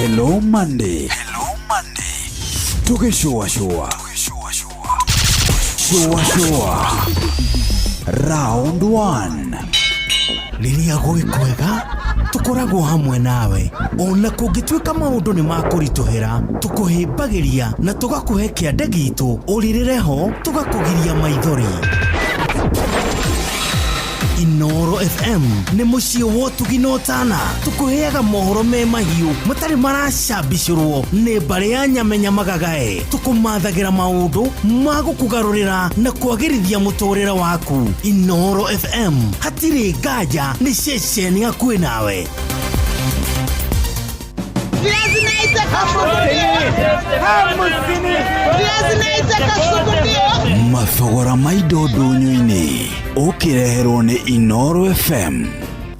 Hello Monday. Hello Monday. Tũgĩcũacũa. Cũacũa. Round 1. Rĩrĩa gwĩ kwega tũkoragwo hamwe nawe, ona kũngĩtuĩka maũndũ nĩ makũritũhĩra, tũkũhĩmbagĩria na tũgakũhe kĩande gitũ ũrĩrĩre ho, tũgakũgiria maithori. Inoro FM nĩ mũciĩ wa ũtugi na ũtana, tũkũheaga mohoro me mahiũ matarĩ maracambicũrwo nĩ mbarĩ ya nyamenya magagae, tũkũmathagĩra maũndũ ma gũkũgarũrĩra na kwagĩrithia mũtũrĩre waku. Inoro FM hatirĩ nganja nĩ ceceni hakuhĩ nawe. Viazi naita Viazi naita kasuku. Mathogora ma indo ndũnyũ-inĩ ũkĩreherwo nĩ Inoro FM.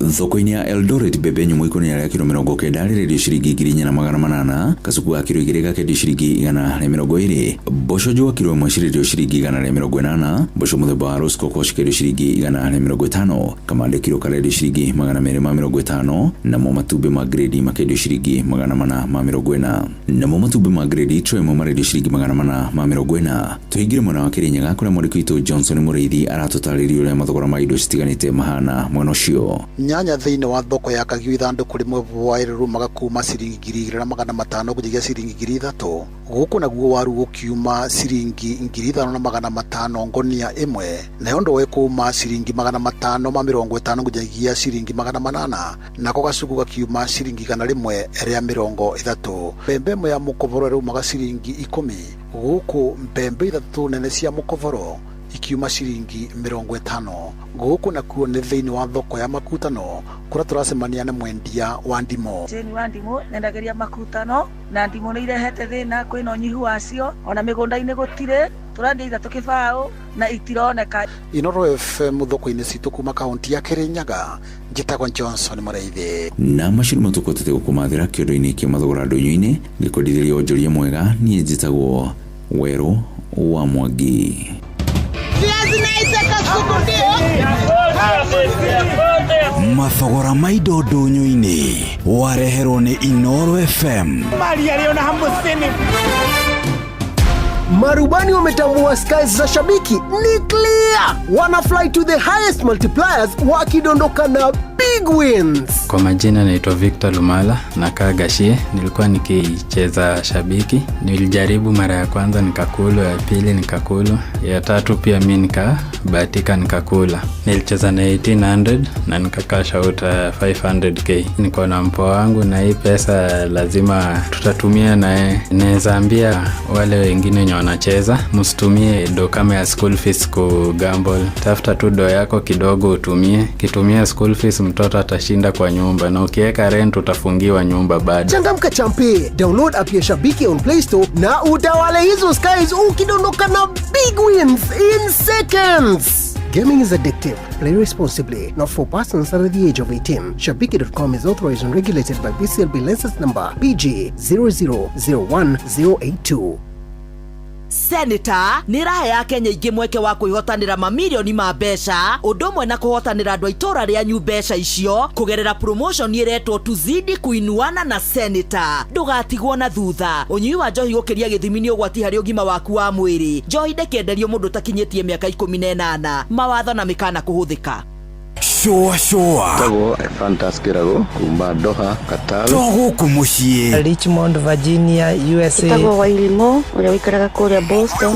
Thoko-inĩ ya Eldoret, mbembe nyũmũ ikũnia rĩa kiro 90 rĩrendio ciringi 4800, kacuku ga kiro 2 gakendio ciringi 120, mboco njũa kiro 1 cirendio ciringi 180, mboco mũthemba wa Rosecoco cikendio ciringi 150, kamande kiro karendio ciringi 250, namo matumbĩ ma grade makendio ciringi 440, namo matumbĩ ma grade tray ĩmwe marendio ciringi 440. Tũingĩre mwena wa Kĩrĩnyaga kũrĩa mwandĩki witũ Johnson Mũrĩithi aratũtarĩria ũrĩa mathogora ma indo citiganĩte mahana mwena ũcio. Nyanya thĩinĩ wa thoko ya Kagiu ithandũkũ rĩmwe bwaĩ rĩrumaga kuma ciringi 2500 nginyagia ciringi 3000, gũkũ naguo waru gũkiuma ciringi 5500 ngonia ĩmwe, nayo ndoo ĩkuma ciringi 550 nginyagia ciringi 800, nako gacuku gakiuma ciringi 130. Mbembe ĩmwe ya mũkoboro ĩraumaga ciringi 10, gũkũ mbembe ithatũ nene cia mũkoboro ikiuma ciringi 50. Gũkũ nakuo nĩ thĩinĩ wa thoko ya Makutano kũrĩa tũracemania na mwendia wa ndimũ. Jane wa ndimũ, nyendagĩria Makutano, na ndimũ nĩ irehete thĩna, kwĩna ũnyihu wacio, ona mĩgũnda-inĩ gũtirĩ, tũrendia ithatũ kĩbaũ na itironeka. Inoro FM thoko-inĩ citũ kuma kaunti ya Kĩrĩnyaga, njĩtagwo Johnson Mũrĩithi. Na macio nĩmo tũkũhotete gũkũmathĩra kĩondo-inĩ kĩa mathogora ndũnyũ-inĩ, ngĩkwendithĩria wonjoria mwega. Niĩ njĩtagwo Werũ wa Mwangi. Viazi naita kasuku ndio. Mathogora ma indo ndũnyũ-inĩ wareherwo nĩ Inoro FM. Marubani wametambua skies za Shabiki ni clear, wana fly to the highest multipliers wakidondoka na big wins. Kwa majina naitwa Victor Lumala, nakaa Gashie. Nilikuwa nikicheza Shabiki, nilijaribu mara ya kwanza nikakulu, ya pili nikakulu, ya tatu pia mi nikabahatika nikakula. Nilicheza na 1800 na nikakash out 500K. Niko na mpoa wangu na hii pesa lazima tutatumia naye. Naweza ambia wale wengine wenye wanacheza, msitumie do kama ya school fees ku gamble. Tafuta tu do yako kidogo utumie. Kitumia school fees, mtoto atashinda kwa nyumba, na ukiweka rent utafungiwa nyumba bado. Changamka champe, download app ya Shabiki on Play Store na utawale hizo skies ukidondoka na big wins in seconds. Gaming is addictive. Play responsibly. Not for persons under the age of 18. Shabiki.com is authorized and regulated by BCLB license number PG 0001082. Senator nĩ ĩrahe Akenya aingĩ mweke wa kwĩhotanĩra mamirioni ma mbeca, ũndũ ũmwe na kũhotanĩra andũ a itũũra rĩanyu mbeca icio kũgerera promotion ĩretwo Tuzidi Kuinuana na Senator. Ndũgatigwo na thutha. Ũnyui wa njohi gũkĩria gĩthimi nĩ ũgwati harĩ ũgima waku wa mwĩrĩ. Njohi ndĩkĩenderio mũndũ ũtakinyĩtie mĩaka 18. Mawatho na mĩkana kũhũthĩka. Cũa cũa. Tagwo Fantas Kĩrago kuma Doha, Qatar. To gũkũ mũciĩ. Richmond, Virginia, USA. Ĩtagwo Wairimũ ũrĩa ũikaraga kũrĩa Boston.